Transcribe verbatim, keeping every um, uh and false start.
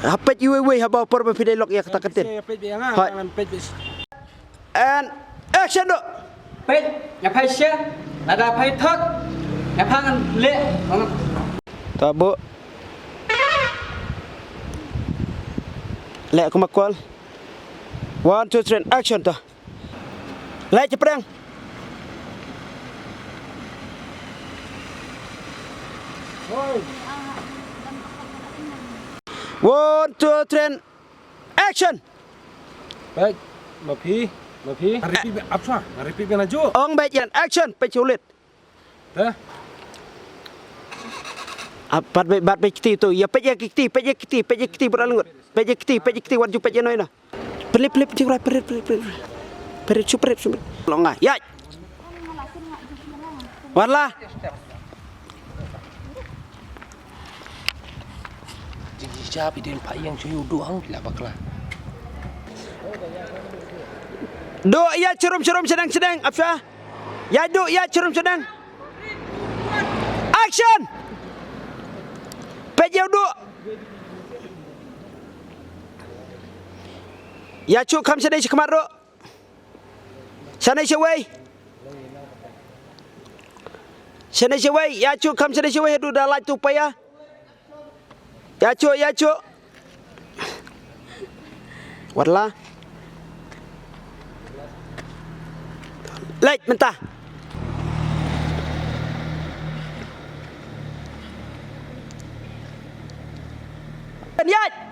Ha peit iwei iwei haba por ba phi dei lok ïa kata ka ktien. Peit bia nga. Hai. Peit bia. And action, do. Peit, nga phai sha. Lada phai thot, nga phang le. Tabu. Le kuma kwal. One, two, three, action, to. Lai cepreng. One, two, three, action. Baik, mafi, mafi. Repeat, apa? Repeat kan aja. Ong baik yan, action, peit sulit. Dah. Apat baik, bat baik kiti tu. Ya peit ya kiti, peit ya kiti, peit ya kiti, beralngut. Peit ya kiti, peit ya kiti, warju peit ya noina. Pelip, pelip, cik, pelip, pelip, pelip. Pelip, su, pelip, su. Longa, ya. Wala. Jing jia phi dei pa ïeng shu ïu duh hang phi la bakla. Duh ïa chirum chirum sdang sdang, Apsha. Ïa duh ïa chirum sdang. Action. Peit ïa duh. Ïa chu kham sdang shi khmat ruh. Shane shawei. Shane shawei, ïa chu kham shane shawei, haduh da lait tu pa ïa. Ïa chu, ïa chu. Wat la. Lait mynta. Ïa.